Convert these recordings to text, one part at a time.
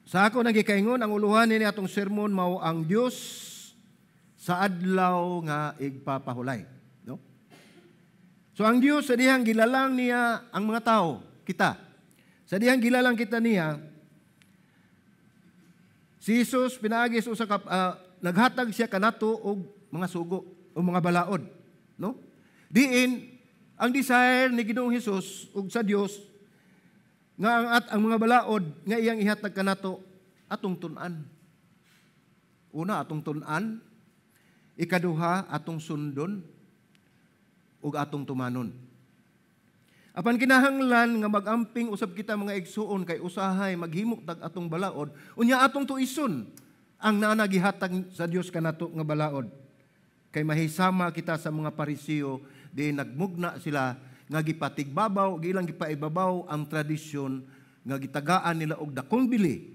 Sa ako nang gikaingon, ang uluhan ni atong sermon mao ang Dios sa adlaw nga igpapahulay, no? So ang Dios, sa dihang gilalang niya ang mga tao, kita. Sa dihang gilalang kita niya, si Jesus pinaagi sa usa ka naghatag siya kanato og mga sugo o mga balaod, no? Diin ang desire ni Ginoong Hesus ug sa Dios nga ang at ang mga balaod nga iyang ihatag kanato atong tun-an. Una, atong tun-an, ikaduha, atong sundon ug atong tumanon. Apan kinahanglan nga magamping usab kita, mga igsuon, kay usahay maghimo tag atong balaod, unya atong tuison ang naa gihatag sa Dios kanato nga balaod. Kay mahisama kita sa mga Pariseo, di nagmugna sila nga gipatigbabaw, gilang gipaibabaw ang tradisyon nga gitagaan nila og dakong bili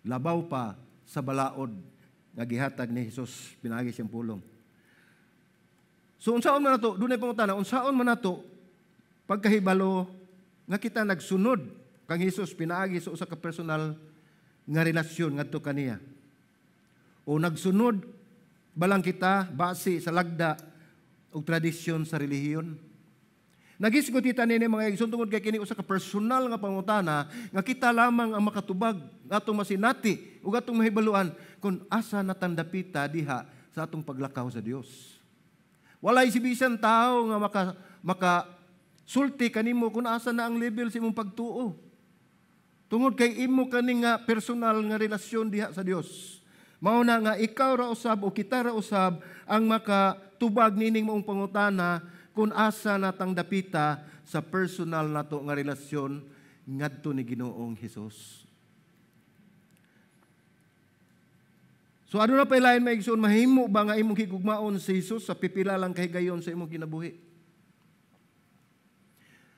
labaw pa sa balaod nga gihatag ni Jesus pinaagi siyang pulong. So unsaon man nato, dunay pangutana, unsaon man nato pagkahibalo nga kita nagsunod kang Hesus pinaagi sa usa ka personal nga relasyon ngadto kaniya? O nagsunod balang kita base sa lagda ug tradisyon sa relihiyon? Nagisgot kita nini, mga igsoon, tungod kay kini usa ka personal nga pangutana nga kita lamang ang makatubag, atong masinati ug atong mahibaluan kung asa natandapita diha sa atong paglakaw sa Dios. Walay si bisan tao nga maka maka sulti kanimo kung asa na ang level sa imong pagtuo. Tungod kay imo kani nga personal nga relasyon diha sa Dios. Mao na nga ikaw ra usab o kita ra usab ang makatubag nining maong pangutana kung asa natang dapita sa personal nato nga relasyon ngadto ni Ginoong Hesus. So ano na pailain, mga igsoon, mahimo ba nga imong higugmaon si Jesus sa pipila lang kahigayon sa imong kinabuhi?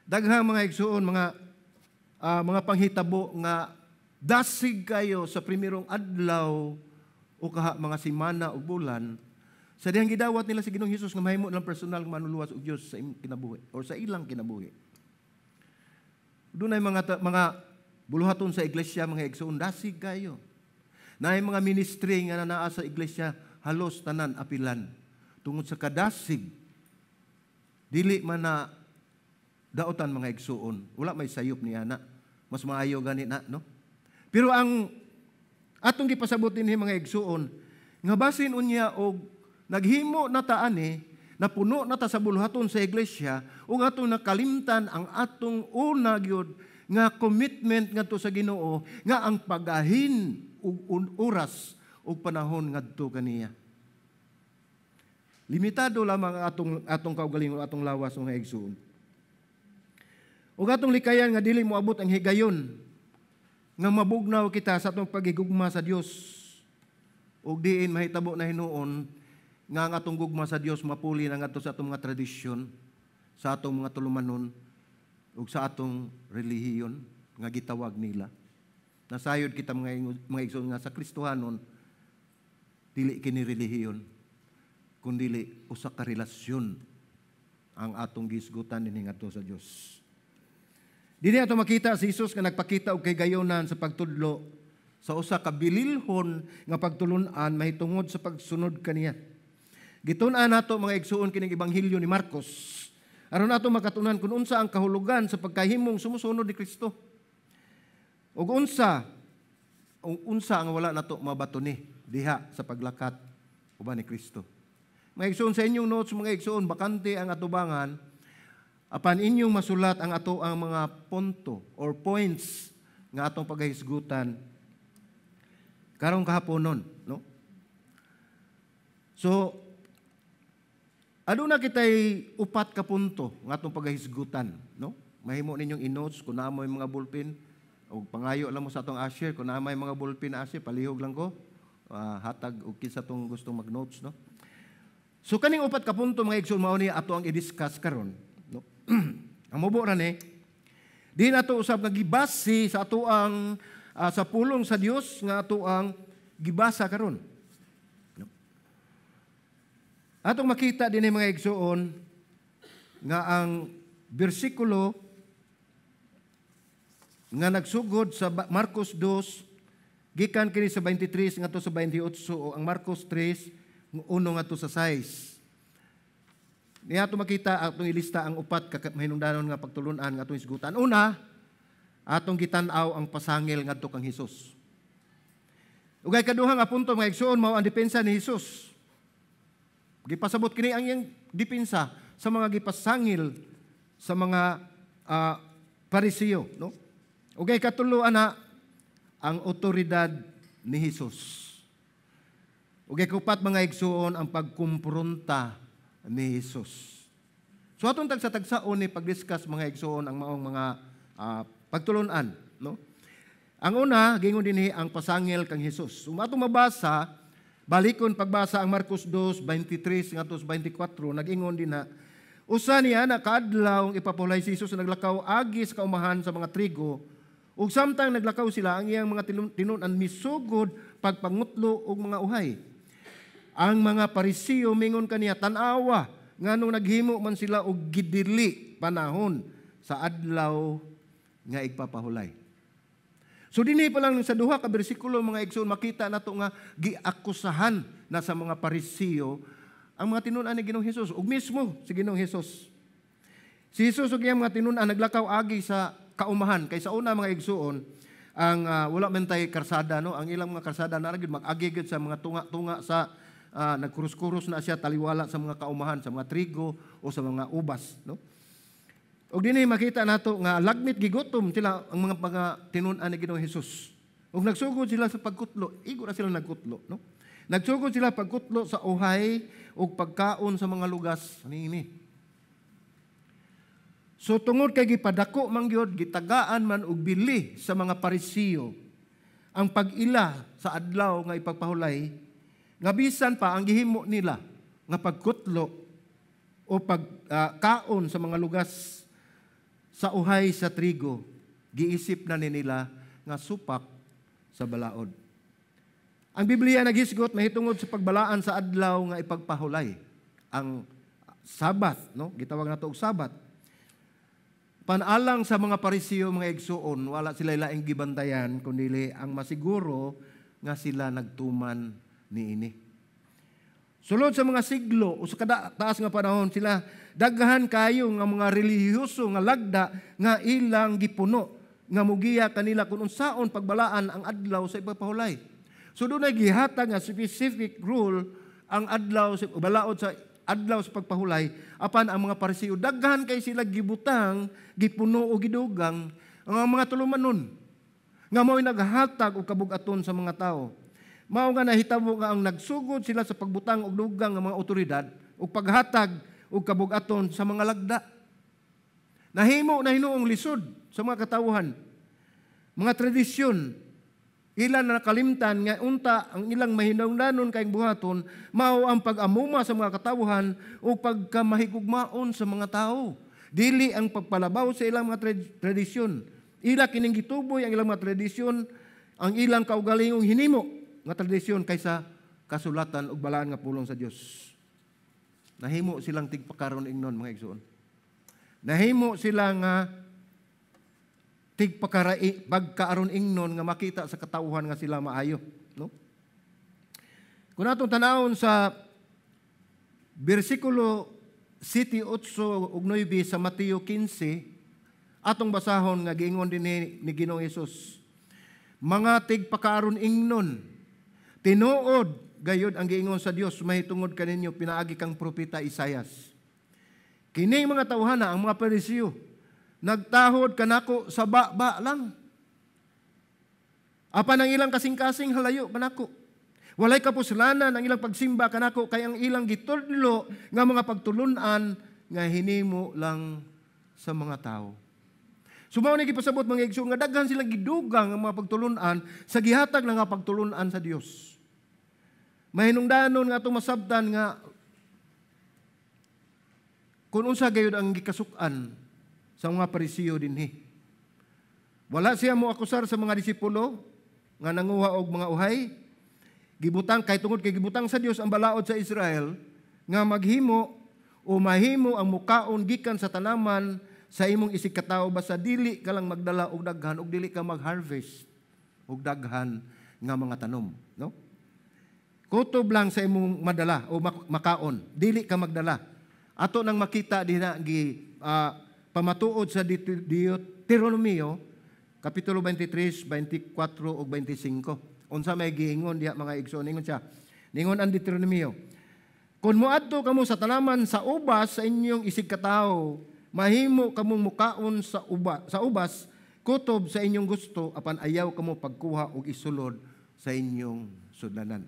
Daghang, mga igsoon, mga panghitabo nga dasig kayo sa primerong adlaw o kaha mga simana o bulan sa dihang gidawat nila si Ginoong Hesus nga mahimo lang personal nga manluluwas og Dios sa imong kinabuhi or sa ilang kinabuhi. Dunay mga buluhaton sa iglesia, mga igsoon, dasig kayo. Naay mga ministry nga naa sa iglesia, halos tanan apilan tungod sa kadasig. Dili man na daotan, mga igsuon. Wala may sayop niya na. Mas maayo gani na, no? Pero ang atong gipasabot dinhi, mga igsuon, nga basin unya og naghimo na ta ani, napuno na ta sa buluhaton sa iglesia ug atong nakalimtan ang atong una gyud nga commitment ngadto sa Ginoo, nga ang pagahin og oras ug panahon ngadto kaniya. Limitado lamang ang atong kaugalingon, atong lawas, mga igsuon. Ug atong likayan nga dili moabot ang higayon nga mabugnaw kita sa atong pagigugma sa Dios. Ug diin mahitabo na hinuon nga ang atong gugma sa Dios mapuli na ngadto sa atong mga tradisyon, sa atong mga tulumanon ug sa atong relihiyon nga gitawag nila. Nasayod kita, mga igsoon, nga sa Kristohanon dili kini relihiyon kundili usa ka relasyon ang atong gisgutan dinhi ngadto sa Dios. Dinhi ato makita si Jesus nga nagpakita og kahigayonan sa pagtudlo sa usa ka bililhon nga pagtulun-an mahitungod sa pagsunod kaniya. Gitun-an nato, mga igsuon, kining ebanghelyo ni Marcos aron nato makatunan kung unsa ang kahulugan sa pagkahimong sumusunod ni Kristo. Ug unsa ang wala nato mabato ni diha sa paglakat uban ni Kristo. Mga igsuon, sa inyong notes, mga igsuon, bakante ang atubangan apan inyong masulat ang ato ang mga punto or points nga atong paghisgutan karong kahaponon, no? So aduna kitay upat ka punto nga atong paghisgutan, no? Mahimo ninyong i-notes kung naa moy mga ballpen o pangayo lang mo sa atong usher kung naa may mga ballpen usher, palihog lang ko. Hatag og kinsa tong gustong mag-notes, no? So kaning upat ka punto, mga igsoon, mao ni ato ang i-discuss karon, no? Ang mubo ra ni di nato usab nga gibase sa ato ang sa pulong sa Dios nga ato ang gibasa karon. No? Atong makita din, mga igsoon, nga ang bersikulo nga nagsugod sa Marcos 2 Gikan kini sa 23 ngadto sa 28 o ang Marcos 3 1 ngadto sa 6. Niya ato makita, atong ilista ang upat ka mahinungdanon nga pagtulunan nga atong hisgutan. Una, atong gitan-aw ang pasangil ngadto kang Hesus. Ugay kaduha nga punto, mga igsuon, mao ang depensa ni Hesus. Gipasabot kini ang iyang depensa sa mga gipasangil sa mga Parisiyo, no? Ugay katulo ana, ang otoridad ni Hesus. Ugay kupat, mga igsuon, ang pagkumpronta ni Hesus. So atong tagsa-tagsaon ni pag-discuss, mga igsuon, ang maong mga pagtulunan, no? Ang una, gingon dinhi, ang pasangil kang Hesus. So atong mabasa, balikon pagbasa ang Marcos 2:23 ngadto 24, nag-ingon dinha: "Usa niya na kaadlaw ipapulay si Hesus, naglakaw agi sa kaumahan sa mga trigo, ug samtang naglakaw sila, ang iyang mga tinun-an misugod pagpangutlo og mga uhay. Ang mga Parisiyo mingon kaniya, 'Tan-awa, nganong naghimo man sila og gidili panahon sa adlaw nga igpapahulay?'" So dinhi pa lang sa duha ka bersikulo, mga igsoon, makita nato nga giakusahan na sa mga Parisiyo ang mga tinun-an ni Ginoong Hesus ug mismo si Ginoong Hesus. Si Hesus ug iyang mga tinun-an naglakaw agi sa kaumahan, kay sa una, mga igsuon, ang wala man tay karsada, no? Ang ilang mga karsada na gyud mag-agi gyud sa mga tunga-tunga sa nagkurus-kurus na siya taliwala sa mga kaumahan, sa mga trigo o sa mga ubas, no? Ug dinhi makita nato nga lagmit gigutom sila, ang mga tinun-an ni Ginoong Hesus. Ug nagsugod sila sa pagkutlo, igo na sila nagkutlo, no? Nagsugod sila pagkutlo sa uhay ug pagkaon sa mga lugas niini. So tungod kay gipadako man gyud, gitagaan man og bili sa mga Parisiyo ang pag-ila sa adlaw nga ipagpahulay, nga bisan pa ang gihimo nila nga pagkutlo o pagkaon sa mga lugas sa uhay sa trigo, giisip na ni nila nga supak sa balaod. Ang Biblia naghisgot mahitungod sa pagbalaan sa adlaw nga ipagpahulay, ang Sabbath, no? Gitawag nato og Sabbath. Panalang sa mga Parisiyo, mga igsuon, wala sila laing gibantayan kundi ang masiguro nga sila nagtuman niini. Sulod sa mga siglo o sa kada taas nga panahon sila, daghan kayo nga mga relihiyoso nga lagda nga ilang gipuno nga mugiya kanila kung unsaon pagbalaan ang adlaw sa ipagpahulay. So dunay gihatag nga specific rule ang adlaw sa balaod sa adlaw sa pagpahulay, apan ang mga Parisiyo, daghan kay sila gibutang, gipuno o gidugang ang mga tulumanon nga mao'y naghatag og kabug-aton sa mga tao. Mao nga nahitabo nga ang nagsugod sila sa pagbutang og dugang nga mga otoridad ug paghatag og kabug-aton sa mga lagda. Nahimo na hinuong lisod sa mga katawhan. Mga tradisyon, ila na nakalimtan nga unta ang ilang mahinungdanon kay buhaton mao ang pag-amuma sa mga katawhan o pagkamahigugmaon sa mga tao. Dili ang pagpalabaw sa ilang mga tradisyon. Ila kining gituboy ang ilang mga tradisyon, ang ilang kaugalingong hinimo nga tradisyon kaysa kasulatan ug balaan nga pulong sa Dios. Nahimo silang tigpakaron ingnon, mga igsoon. Nahimo sila nga tigpakarai pagkaaron ingnon nga makita sa katawhan nga sila maayo, no? Kung atong tanawon sa bersikulo 7, 8 ug 9 sa Mateo 15, atong basahon nga giingon dinhi ni Ginoong Hesus: "Mga tigpakaaron ingnon, tinuod gayud ang giingon sa Dios mahitungod kaninyo pinaagi kang propeta Isayas. Kining mga tawhana," ang mga Parisiyo, "nagtahod kanako sa baba lang. Apan ang ilang kasing-kasing halayo kanako. Walay kapuslanan ang ilang pagsimba kanako, kay ang ilang gitudlo nga mga pagtulunan nga hinimo lang sa mga tao." So mao ni gipasabot, mga igsoon, nga daghan sila gidugang ang mga pagtulunan sa gihatag na nga pagtulunan sa Dios. Mahinungdanon nga atong masabtan nga kung unsa gayud ang gikasuk-an sa mga Parisiyo dinhi. Wala siya mo akusar sa mga disipulo nga nanguha og mga uhay. Gibutang kay tungod kay gibutang sa Dios ang balaod sa Israel nga maghimo o mahimo ang mukaon gikan sa tanaman sa imong isig katawo, basta dili ka lang magdala og daghan ug dili ka mag-harvest og daghan nga mga tanom, no? Kutob lang sa imong madala o makaon, dili ka magdala. Ato nang makita dinha gi pamatuod sa Deuteronomio kapitulo 23, 24 ug 25. Unsa may giingon diha, mga igsoon? Ingon siya. Ningon ang Deuteronomio, "Kung moadto kamo sa tanaman sa ubas sa inyong isig katawo, mahimo kamong mukaon sa ubas kutob sa inyong gusto, apan ayaw kamo pagkuha og isulod sa inyong sudlanan."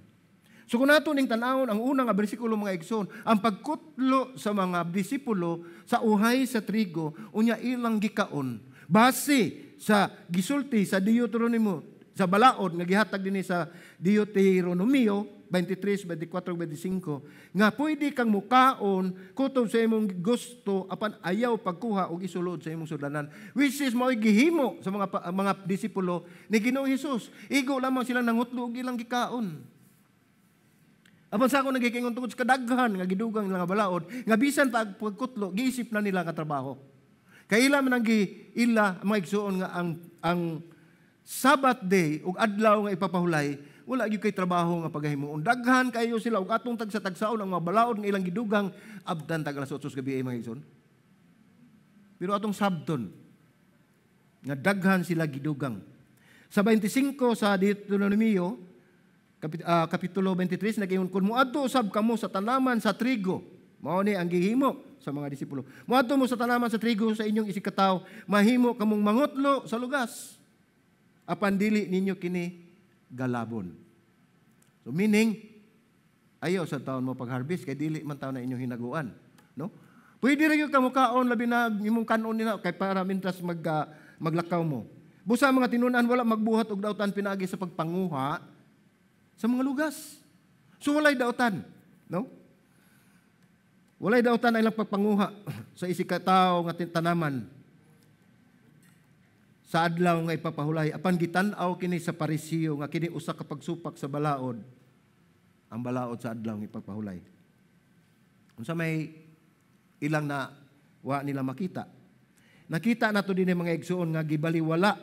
So kung nato ning tan-awon ang unang nga bersikulo, mga igsoon, ang pagkutlo sa mga disipulo sa uhay sa trigo unya ilang gikaon base sa gisulti sa Deuteronomio, sa balaod nga gihatag dinhi sa Deuteronomio 23, 24, 25, nga pwede kang mukaon kutob sa imong gusto apan ayaw pagkuha og isulod sa imong sudlanan, which is mao'y gihimo sa mga disipulo ni Ginoong Hesus. Igo lamang silang nangutlo og ilang gikaon. Apan sa ako nagikingon tungod sa kadaghan nga gidugang nga balaod nga bisan pa pagkutlo giisip na nila nga trabaho. Kay ila man ang ila, mga igsuon, nga ang Sabbath day ug adlaw nga ipapahulay wala gyud kay trabaho nga pagahimuon. Daghan kayo sila ug atong tagsa-tagsaon ang mga balaod nga ilang gidugang, abdan tag alas 8 sa gabi, mga igsoon. Pero atong sabton nga daghan sila gidugang. Sa 25 sa Deuteronomio Kapitulo 23, nag-ingon, "Kung moadto usab kamo sa tanaman sa trigo," mao ni ang gihimo sa mga disipulo. "Moadto mo sa tanaman sa trigo sa inyong isig katawo, mahimo kamong mangutlo sa lugas. Apan dili ninyo kini galabon." So meaning, ayaw sa taon mo pag-harvest kay dili man taon na inyong hinaguan, no? Pwede ra gyud ka mukaon, labi na imong kanon nila kay para mintras maglakaw mo. Busa mga tinun-an wala magbuhat og dautan pinaagi sa pagpanguha sa mga lugas. So walay dautan, no? Walay dautan ang ilang pagpanguha sa isig katawo nga tanaman sa adlaw nga ipapahulay. Apan gitan-aw kini sa Parisiyo nga kini usa ka pagsupak sa balaod, ang balaod sa adlaw nga ipapahulay. Unsa may ilang na wa nila makita? Nakita nato din, mga igsuon, nga gibaliwala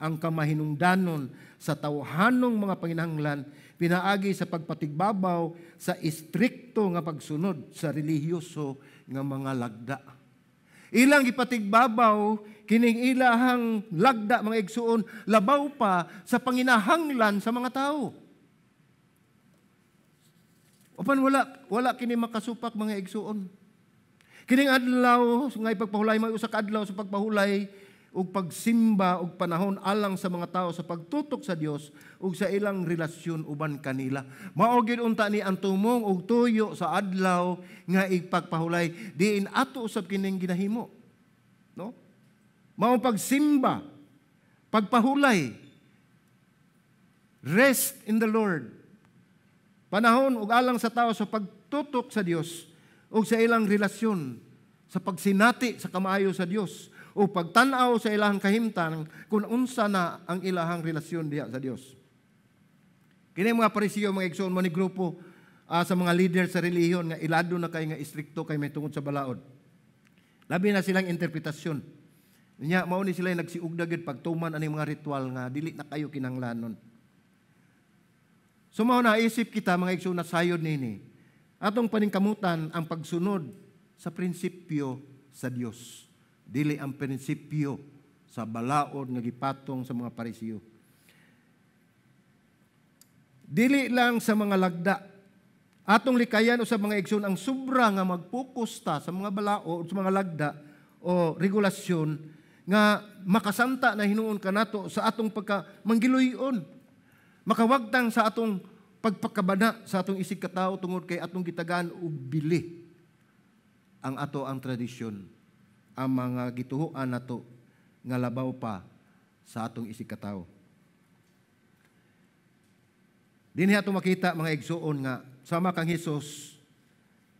ang kamahinungdanon sa tawhanong mga panginahanglan pinaagi sa pagpatigbabaw sa istrikto nga pagsunod sa relihiyoso nga mga lagda. Ilang gipatigbabaw kining ilahang lagda, mga igsuon, labaw pa sa panginahanglan sa mga tao. Apan wala kini makasupak, mga igsuon. Kining adlaw nga ipagpahulay may usa ka adlaw sa pagpahulay ug pagsimba ug panahon alang sa mga tao sa pagtutok sa Dios ug sa ilang relasyon uban kanila. Mao gid unta ni ang tumong ug tuyo sa adlaw nga ipagpahulay, diin ato usab kining ginahimo. No? Mao pagsimba, pagpahulay, rest in the Lord. Panahon ug alang sa tao sa pagtutok sa Dios ug sa ilang relasyon, sa pagsinati sa kamaayo sa Dios o pagtan-aw sa ilahang kahimtang kung unsa na ang ilahang relasyon diha sa Dios. Kini mga Parisiyo, mga igsoon, mo ni grupo sa mga leader sa relihiyon nga ilado na kay nga istrikto kay may tungod sa balaod. Labi na silang interpretasyon. Nya mao ni sila nagsiugda gyud pagtuman aning mga ritual nga dili na kayo kinahanglanon. So mao na isip kita, mga igsoon, na sayod nini. Atong paningkamutan ang pagsunod sa prinsipyo sa Dios. Dili ang prinsipyo sa balaod nga gipatong sa mga Parisiyo. Dili lang sa mga lagda. Atong likayan usab, mga igsoon, ang sobra nga magpokus ta sa mga balaod, sa mga lagda o regulasyon nga makasanta na hinuon kanato sa atong pagka manggiluyon. Makawagtang sa atong pagpakabana sa atong isig katao tungod kay atong gitagaan og bili ang ato ang tradisyon, ang mga gituhuan nato nga labaw pa sa atong isig katao. Dinhi ato makita, mga igsuon, nga sama kang Hesus,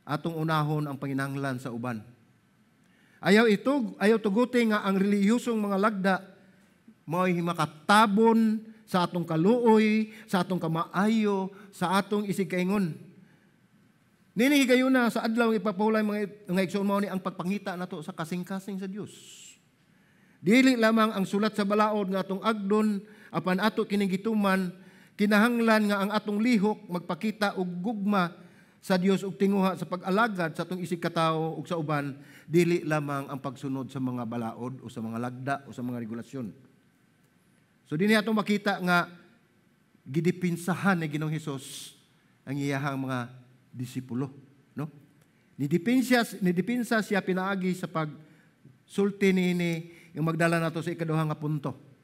atong unahon ang panginahanglan sa uban. Ayaw tuguti nga ang relihiyosong mga lagda mao'y makatabon sa atong kaluoy, sa atong kamaayo, sa atong isig kaingon. Nini higayuna sa adlaw ipapahulay, mga igsoon, mao ni ang pagpangita nato sa kasing-kasing sa Dios. Dili lamang ang sulat sa balaod nga atong agdon apan ato kining gituman. Kinahanglan nga ang atong lihok magpakita og gugma sa Dios ug tinguha sa pag-alagad sa atong isig katawo ug sa uban, dili lamang ang pagsunod sa mga balaod o sa mga lagda o sa mga regulasyon. So dinhi atong makita nga gidipinsahan ni Ginoong Hesus ang iyahang mga disipulo, no? Nidipinsa siya pinaagi sa pagsulti niini, yung magdala nato sa ikaduha nga punto.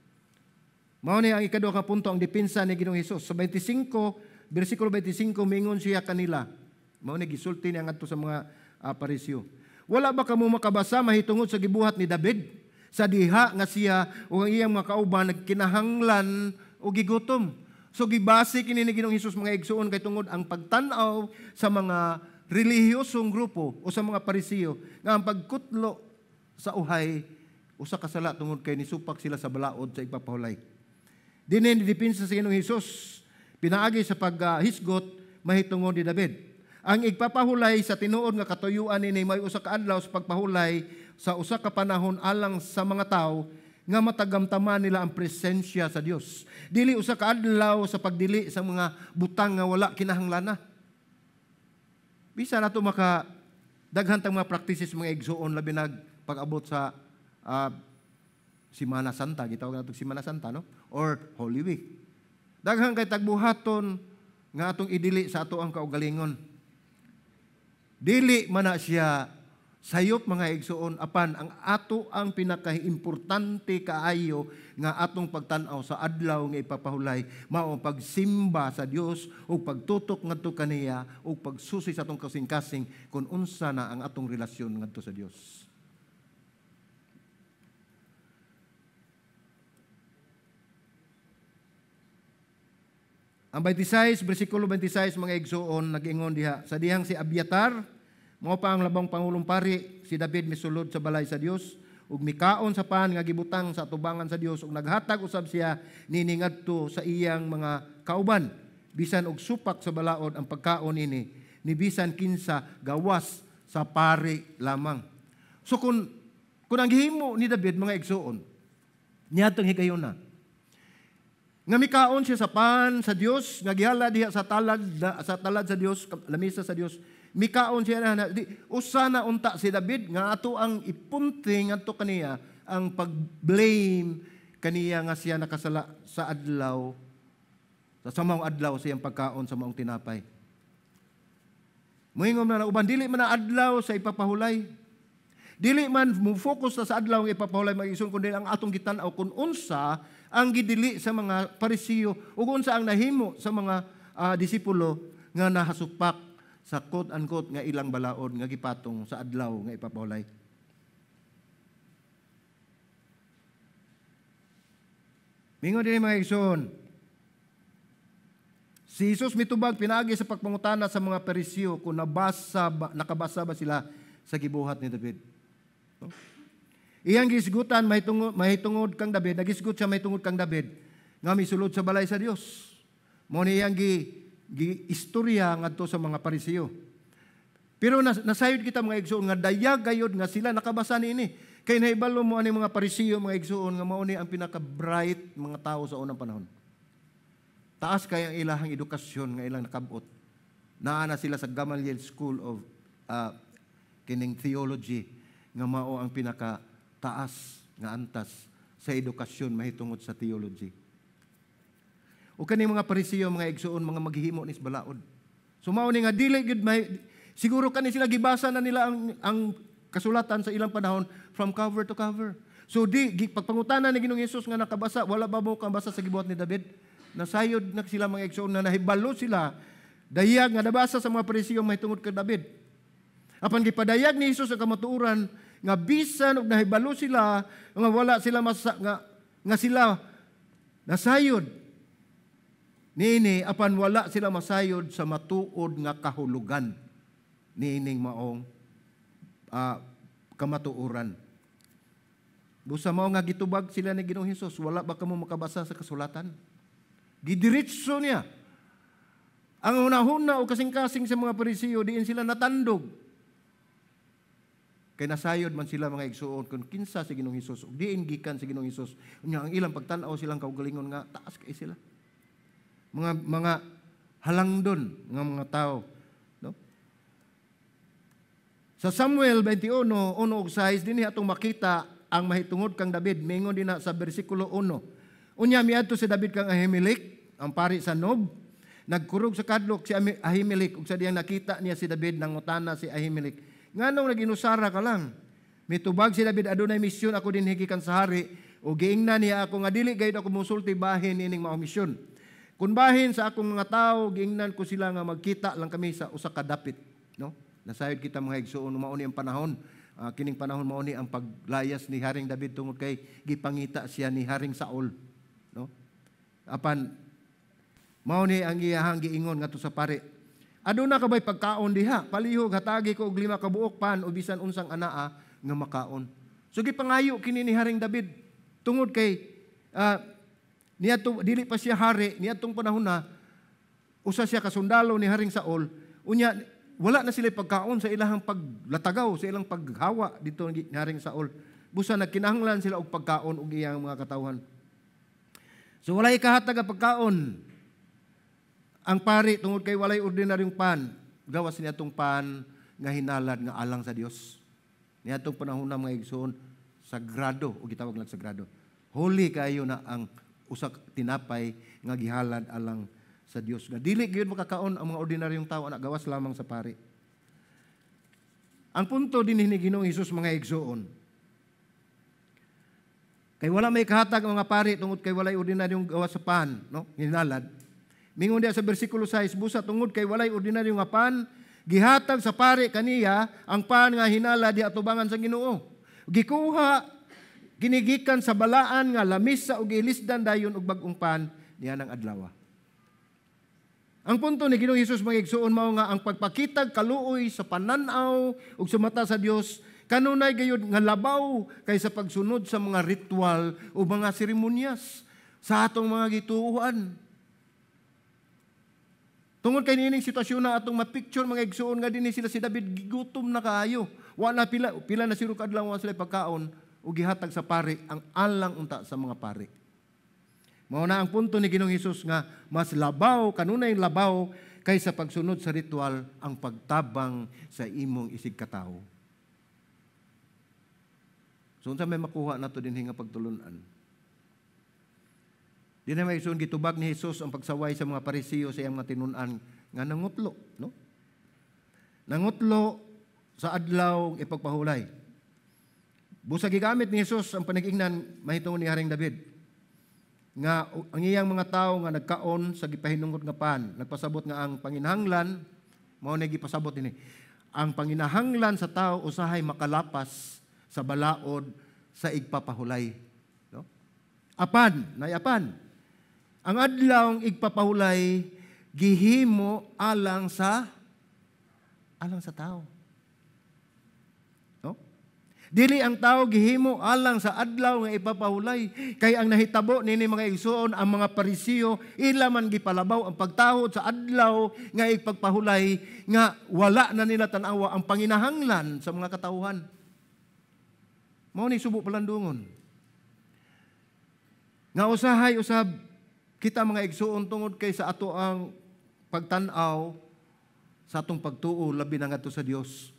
Mao ni ang ikaduha nga punto, ang dipinsa ni Ginoong Hesus. Sa 25, bersikulo 25, mingon siya kanila. Mao ni gisulti niya ngadto sa mga Pariseo. Wala ba kamo makabasa mahitungod sa gibuhat ni David sa diha nga siya ug ang iyang mga kauban nagkinahanglan og gigutom? So gibase kini ni Ginoong Hesus, mga igsuon, kay tungod ang pagtan-aw sa mga relihiyosong grupo o sa mga Pariseo nga ang pagkutlo sa uhay usa ka sala tungod kay nisupak sila sa balaod sa igpapahulay. Dinhi dipinsa sa Ginoong Hesus pinaagi sa paghisgot mahitungod ni David. Ang igpapahulay sa tinuod nga katuyuan nini may usa ka adlaw sa pagpahulay sa usa ka panahon alang sa mga tawo nga matagamtaman nila ang presensya sa Dios. Dili usa ka adlaw sa pagdili sa mga butang nga wala kinahanglana. Bisa nato maka daghan tang mga practices, mga igsuon, labi nag pag-abot sa Semana Santa, gitawag nato Semana Santa, no? Or Holy Week. Daghan kay tagbuhaton nga atong idili sa ato ang kaugalingon. Dili man na siya sayop, mga igsuon, apan ang ato ang pinakaimportante kaayo nga atong pagtan-aw sa adlaw nga ipapahulay mao ang pagsimba sa Dios ug pagtutok ngadto kaniya ug pagsusi sa atong kasing-kasing kung unsa na ang atong relasyon ngadto sa Dios. Ang 26, bersikulo 26, mga igsuon, nag-ingon diha, sa dihang si Abiatar, mao pa ang labong pangulong pari, si David misulod sa balay sa Dios ug mikaon sa pan nga gibutang sa atubangan sa Dios ug naghatag usab siya nini ngadto sa iyang mga kauban, bisan og supak sa balaod ang pagkaon nini, ni bisan kinsa gawas sa pari lamang. So kung ang gihimo ni David, mga igsuon, niadtong higayuna nga mikaon siya sa pan sa Dios nga gihala diha sa talad sa Dios, lamisa sa Dios, mikaon siya na di, usa na unta si David nga ato ang ipunting adto kaniya ang pag-blame kaniya nga siya nakasala sa adlaw, sa samang adlaw sa iyang pagkaon sa maong tinapay. Moingon na uban, dili man na adlaw sa ipapahulay. Dili man mo focus na sa adlaw nga ipapahulay, mga igsoon, kundi ang atong gitan-aw kung unsa ang gidili sa mga Pariseo ug unsa ang nahimo sa mga disipulo nga nahasupak sa quote-unquote nga ilang balaod nga gipatong sa adlaw nga ipapahulay. Mingon din, mga igsoon, si Jesus mitubag pinaagi sa pagpangutana sa mga Pariseo kung nakabasa ba sila sa gibuhat ni David. No? Iyang gisgutan mahitungod kang David, nagisgut siya mahitungod kang David nga misulod sa balay sa Dios. Mao ni iyang gi istorya ngadto sa mga Pariseo. Pero nasayod kita, mga igsoon, nga dayag gayod nga sila nakabasa niini. Kay nahibalo mo ani mga Pariseo, mga igsoon, nga mao ni ang pinaka-bright mga tao sa unang panahon. Taas kay ang ilahang edukasyon nga ilang nakabot. Naa na sila sa Gamaliel School of kining theology nga mao ang pinaka taas nga antas sa edukasyon mahitungod sa theology. O kani mga Pariseo, mga igsoon, mga maghihimo nis balaod. So mao ni nga dili gyud siguro kani sila gibasa na nila ang kasulatan sa ilang panahon from cover to cover. So di pagpangutana ni Ginoong Hesus nga nakabasa, wala ba mo kabasa sa gibuhat ni David? Nasayod na sila, mga igsoon, na nahibalo sila dayag nga nabasa sa mga Pariseo mahitungod kay David. Apan gipadayag ni Hesus ang kamatuoran nga bisan og nahibalo sila nga wala sila nga sila nasayod niini, apan wala sila masayod sa matuod nga kahulugan niining maong kamatuoran. Busa mao nga gitubag sila ni Ginoong Hesus, wala ba kamo makabasa sa kasulatan? Gidiretso niya. Ang hunahuna o kasing-kasing sa mga Pariseo, diin sila natandog. Kay nasayod man sila, mga igsuon, kung kinsa si Ginoong Hesus ug diin gikan si Ginoong Hesus. Unya ang ilang pagtan-aw silang kaugalingon nga taas kay sila. Mga halangdon nga mga tao, no? Sa Samuel 21:1 ug 6, dinhi atong makita ang mahitungod kang David. Mingon dinha sa bersikulo 1. Unya miadto si David kang Ahimelech, ang pari sa Nob. Nagkurog sa kadlok si Ahimelech ug sa diyang nakita niya si David, nangutana si Ahimelech, "Nganong naginusara ka lang?" Mitubag si David, "Adunay misyon ako dinhi gikan sa hari ug giingnan niya ako nga dili gayud ako mosulti bahin ining maong misyon. Kun bahin sa akong mga tawo, giingnan ko sila nga magkita lang kami sa usa ka dapit," no? Nasayod kita, mga igsuon, mao ni ang panahon. Kining panahon mao ni ang paglayas ni Haring David tungod kay gipangita siya ni Haring Saul, no? Apan mao ni ang iyahang giingon ngadto sa pari. "Aduna ka bay pagkaon diha? Palihog hatagi ko og 5 ka buok pan o bisan unsang anaa nga makaon." So gipangayo kini ni Haring David tungod kay niadto dili pa siya hari niadtong panahon na usa siya ka sundalo ni Haring Saul. Unya wala na sila pagkaon sa ilahang paglatagaw, sa ilang paghawa dito ni Haring Saul. Busa nagkinahanglan sila og pagkaon og iyang mga katawhan. So walay kahatag ang pagkaon ang pari tungod kay walay ordinaryong pan. Gawas niya itong pan nga hinalad nga alang sa Dios. Niadtong panahon na, mga igsoon, sagrado o gitawag lang sagrado. Holy kayo na ang usa ka tinapay nga gihalad alang sa Dios. Nga dili gyud makakaon ang mga ordinaryong tao, anak, gawas lamang sa pari. Ang punto din ni Ginoong Hesus, mga igsoon, kay wala may kahatag ang mga pari tungod kay walay ordinaryong gawas sa pan, no? Hinalad. Mingon diya sa bersikulo 6, busa tungod kay walay ordinaryo nga pan, gihatag sa pari kaniya ang pan nga hinalad di atubangan sa Ginoo. Gikuha kini gikan sa balaan nga lamisa ug gilisdan dayon og bag-ong pan niya ng adlaw. Ang punto ni Ginoong Hesus, mga igsuon, mao nga ang pagpakitag kaluoy sa panan-aw ug sa mata sa Dios kanunay gayud nga labaw kaysa pagsunod sa mga ritual o mga seremonyas sa atong mga gituohan. Tungod kay niining sitwasyon na atong ma-picture, mga igsuon, nga dinhi sila si David gigutom na kaayo. Wa na pila pila na siguro kadlaw wa sila pagkaon ug gihatag sa pari ang alang unta sa mga pari. Mao na ang punto ni Ginoong Hesus nga mas labaw, kanunay labaw kaysa pagsunod sa ritual ang pagtabang sa imong isig katawo. So unsa may makuha nato dinhi nga pagtulunan? Di na may gitubag ni Jesus ang pagsaway sa mga Parisiyo sa iyang mga tinun-an nga nangutlo, no? Nangutlo sa adlaw ipagpahulay. Busa gigamit ni Jesus ang panigingnan mahitungod ni Haring David nga ang iyang mga tawo nga nagkaon sa gipahinungod nga pan, nagpasabot nga ang panginahanglan, mao na gipasabot ini. Ang panginahanglan sa tao usahay makalapas sa balaod sa igpapahulay, no? Apan, nayapan. Ang adlaw igpapahulay gihimo alang sa tao. No? Dili ang tao gihimo alang sa adlaw nga ipapahulay. Kay ang nahitabo nini, mga igsuon, ang mga Parisiyo ila man gipalabaw ang pagtahod sa adlaw nga ipagpahulay nga wala na nila tan-awa ang panginahanglan sa mga katawhan. Mao ni subo palandungon. Nga usahay usab kita, mga igsuon, tungod kay sa ato ang pagtan-aw sa atong pagtuo labi na ngadto sa Dios,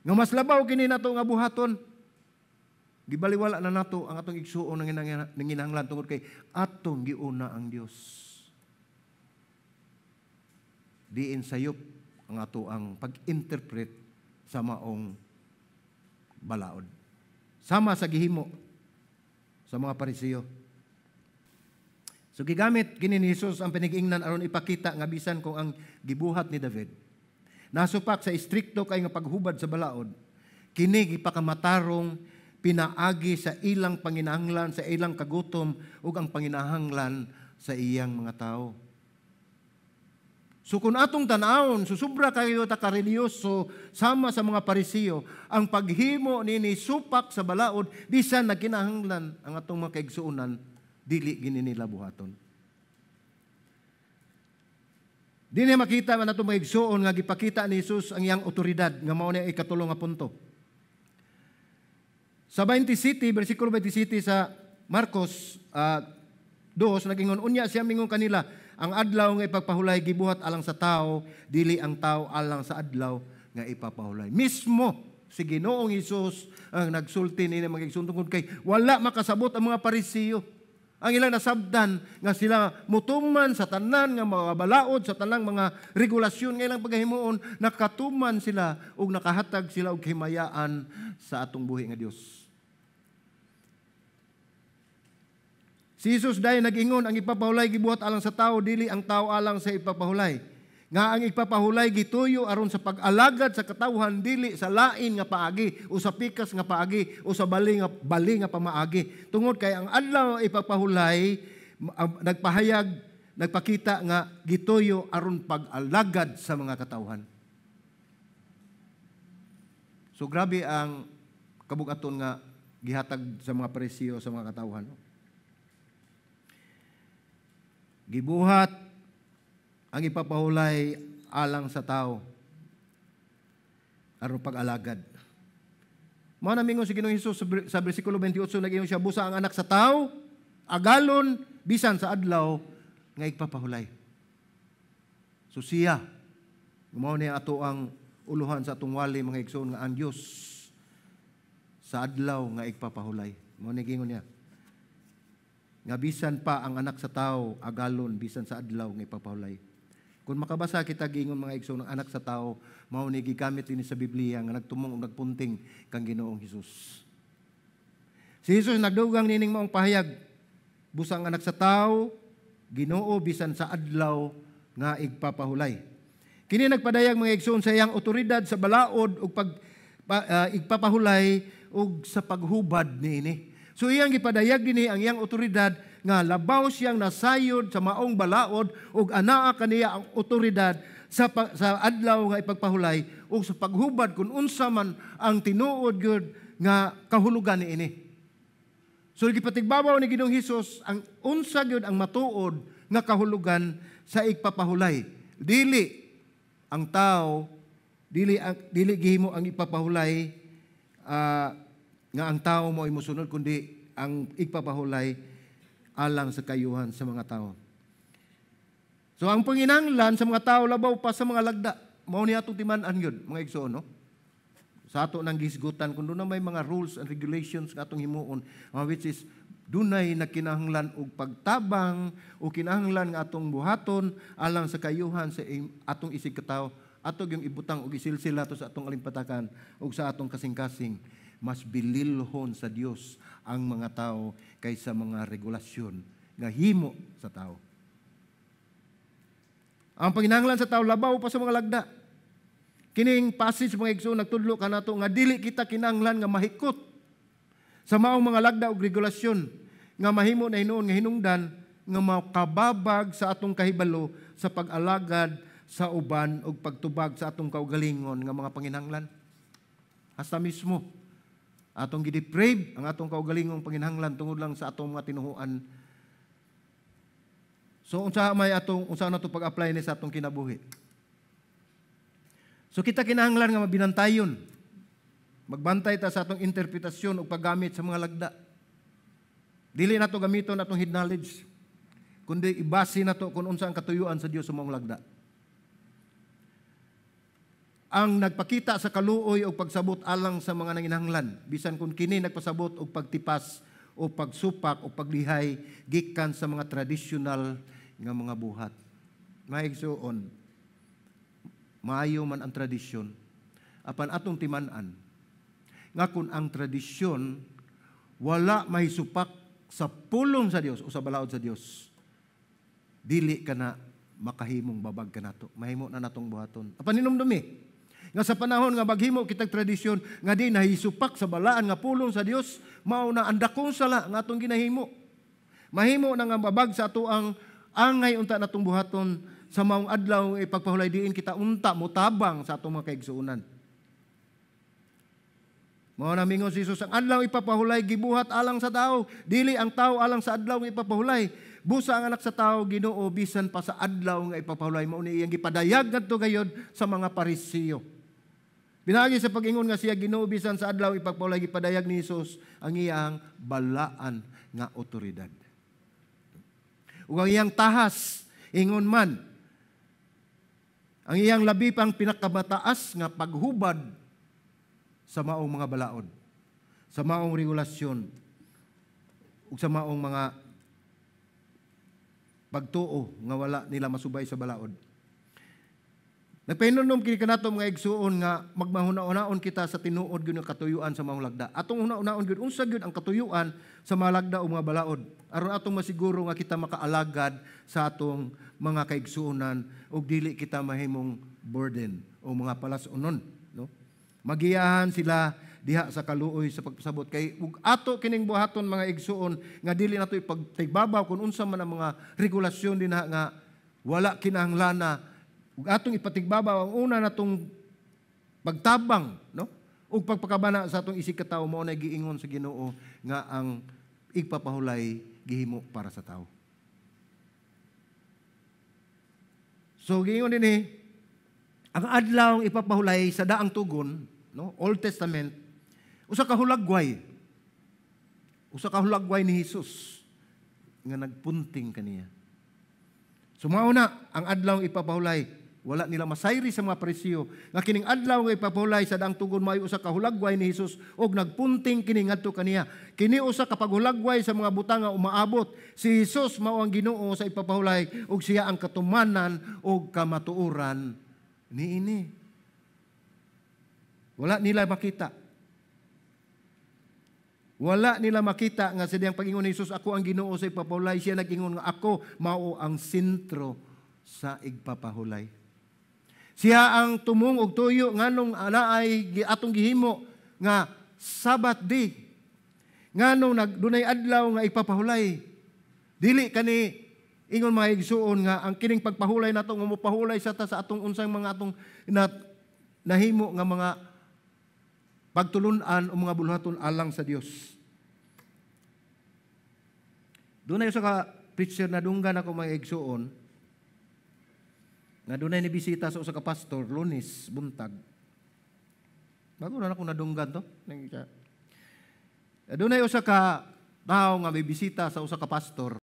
nga mas labaw kini nato nga buhaton. Gibaliwala na nato ang atong igsuon ng nanginahanglan tungod kay atong giuna ang Dios. Diin sayop ang ato ang pag-interpret sa maong balaod. Sama sa gihimo sa mga Parisiyo. So gigamit kini ni Jesus ang pinigingnan aron ipakita nga bisan kung ang gibuhat ni David nasupak sa istrikto kay nga paghubad sa balaod, kini gipakamatarong pinaagi sa ilang panginahanglan, sa ilang kagutom ug ang panginahanglan sa iyang mga tao. So kung atong tanawon, susubra kayo ta kareliyoso sama sa mga Parisiyo, ang paghimo nini supak sa balaod, bisan nagkinahanglan ang atong mga kaigsuonan, dili gini nila buhaton. Di niya makita man atong mga igsuon nga gipakita ni Jesus ang iyang otoridad nga mao ni ikatulo nga punto. Sa 27, bersikulo 27 sa Marcos 2, nagingon, unya siya mingon kanila, Ang adlaw nga ipagpahulay gibuhat alang sa tao, dili ang tao alang sa adlaw nga ipapahulay. Mismo si Ginoong Hesus ang nagsulti nini, mga igsoon, tungod kay wala makasabot ang mga Parisiyo. Ang ilang nasabdan nga sila mutuman sa tanan nga mga balaod, sa tanang mga regulasyon nga ilang pagahimuon, nakatuman sila ug nakahatag sila og himayaan sa atong buhi nga Dios. Si Jesus dahil nag-ingon, ang ipapahulay gibuhat alang sa tao, dili ang tao alang sa ipapahulay. Nga ang ipapahulay gituyo aron sa pag-alagad sa katawhan, dili sa lain nga paagi o sa pikas nga paagi o sa bali nga pamaagi. Tungod kay ang adlaw ipapahulay nagpahayag, nagpakita nga gituyo aron pag-alagad sa mga katawhan. So grabe ang kabugaton nga gihatag sa mga Parisiyo sa mga katawhan. Gibuhat ang ipapahulay alang sa tao aron pag-alagad. Mao na mingon si Ginoong Hesus sa bersikulo 28, nag-ingon siya, busa ang anak sa tao, agalon bisan sa adlaw nga ipapahulay. So siya, mao niya ato ang uluhan sa atong wali, mga igsoon, nga ang Dios sa adlaw nga ipapahulay. Mao ni gingon niya nga bisan pa ang anak sa tao agalon bisan sa adlaw nga ipapahulay. Kung makabasa kita giingon, mga igsoon, ng anak sa tao, mao ni gigamit dinhi sa Biblia nga nagtumong og nagpunting kang Ginoong Hesus. Si Jesus nagdugang nining maong pahayag, busang anak sa tao, Ginoo bisan sa adlaw nga igpapahulay. Kini nagpadayag, mga igsoon, sa iyang otoridad sa balaod ug igpapahulay ug sa paghubad niini. So iyang gipadayag dinhi ang iyang otoridad nga labaw siyang nasayod sa maong balaod ug anaa kaniya ang otoridad sa adlaw nga ipagpahulay ug sa paghubad kung unsa man ang tinuod gyud nga kahulugan niini. So gipatigbabaw ni Ginoong Hesus ang unsa gyud ang matuod nga kahulugan sa igpapahulay. Dili ang tao, dili gihimo ang ipapahulay nga ang tao mo ay mosunod, kundi ang igpapahulay alang sa kayuhan sa mga tao. So ang panginahanglan sa mga tao labaw pa sa mga lagda. Mao ni atong timan-an gyud, mga igsoon, no? Sa ato nang gisgutan kun doon may mga rules and regulations nga atong himuon, which is dunay nakinahanglan og pagtabang o kinahanglan nga atong buhaton alang sa kayuhan sa atong isig katawo, ato yung ibutang og isilsila to sa atong alimpatakan og sa atong kasing-kasing. Mas bililhon sa Dios ang mga tao kaysa mga regulasyon nga himo sa tao. Ang panginahanglan sa tao labaw pa sa mga lagda. Kining passage, mga igsoon, nagtudlo kanato nga dili kita kinahanglan nga mahikot sa maong mga lagda og regulasyon nga mahimo na hinuon nga hinungdan nga makababag sa atong kahibalo sa pag-alagad sa uban og pagtubag sa atong kaugalingon nga mga panginahanglan. Hasta mismo atong gideprave ang atong kaugalingong panginahanglan tungod lang sa atong mga tinuhuan. So unsa may atong unsa na to pag-apply ni sa atong kinabuhi? So kita kinahanglan nga mabinantayon. Magbantay ta sa atong interpretasyon ug paggamit sa mga lagda. Dili nato gamiton atong head knowledge, kundi ibase nato kung unsa ang katuyuan sa Dios sa maong lagda. Ang nagpakita sa kaluoy o pagsabot alang sa mga nanginahanglan, bisan kung kini nagpasabot og pagtipas o pagsupak o paglihay gikan sa mga tradisyonal nga mga buhat. Maigsoon, maayo man ang tradisyon, apan atong timan-an nga kung ang tradisyon wala mahisupak sa pulong sa Dios o sa balaod sa Dios, dili ka na makahimong babag ka nato. Mahimo na natong buhaton. Apan hinumdumi nga sa panahon nga maghimo kitag tradisyon nga di nahisupak sa balaan nga pulong sa Dios, mao na ang dakong sala nga atong ginahimo. Mahimo na nga babag sa ato ang angay unta natong buhaton sa maong adlaw ipagpahulay, diin kita unta motabang sa atong mga kaigsuonan. Mao na mingon si Jesus, ang adlaw ipapahulay gibuhat alang sa tao, dili ang tao alang sa adlaw nga ipapahulay. Busa ang anak sa tao Ginoo bisan pa sa adlaw nga ipapahulay. Mao ni iyang gipadayag ngadto gayod sa mga Parisiyo. Pinaagi sa pag-ingon nga siya Ginoo bisan sa adlaw ipagpahulay, gipadayag ni Hesus ang iyang balaan nga otoridad. Ug ang iyang tahas Ingon man ang iyang labi pang pinakamataas nga paghubad sa maong mga balaod, sa maong regulasyon, ug sa maong mga pagtuo nga wala nila masubay sa balaod. Nagpahinumdom kini kanato, mga igsuon, nga magmahuna-unaon kita sa tinuod gyud nga katuyuan sa maong lagda. Atong huna-unaon gyud unsa gyud ang katuyuan sa mga lagda o mga balaod aron atong masiguro nga kita makaalagad sa atong mga kaigsuonan ug dili kita mahimong burden o mga palas-unon, no? Magiyahan sila diha sa kaluoy sa pagpasabot kay ug ato kining buhaton, mga igsuon, nga dili nato ipagtigbabaw kung unsa man ang mga regulasyon dinha nga wala kinahanglan ug atong ipatigbabaw ang una natong pagtabang, no, ug pagpakabana sa atong isig katawo. Mao na giingon sa Ginoo nga ang igpapahulay gihimo para sa tao. So giingon dinhi, ang adlaw ipapahulay sa Daang Tugon, no, Old Testament, usa ka hulagway. Usa ka hulagway ni Hesus nga nagpunting kaniya. So mao na ang adlaw ipapahulay. Wala nila masayri sa mga Pariseo nga kining adlaw nga ipapahulay sa Daang Tugon maayo usa ka hulagway ni Hesus og nagpunting kini ngadto kaniya. Kini usa ka paghulagway sa mga butang nga umaabot. Si Hesus mao ang Ginoo sa ipapahulay ug siya ang katumanan og kamatuoran niini. Wala nila makita. Wala nila makita nga sa diyang pag-ingon ni Jesus, "Ako ang Ginoo sa ipapahulay," siya nag-ingon nga ako mao ang sentro sa igpapahulay. Siya ang tumong og tuyo nganong anaay atong gihimo nga Sabbath day. Nganong nagdunay adlaw nga ipapahulay. Dili kani ingon, mga igsuon, nga ang kining pagpahulay nato nga mopahulay sa ta sa atong unsang mga atong na, nahimo nga mga pagtulunan o mga buluhaton alang sa Dios. Dunay usa ka preacher na dunggan ako, mga igsuon, nga dunay ni bisita sa usa ka pastor Lunes buntag. Bago na ako nadunggan to. Dunay usa ka tawo nga may bisita sa usa ka pastor.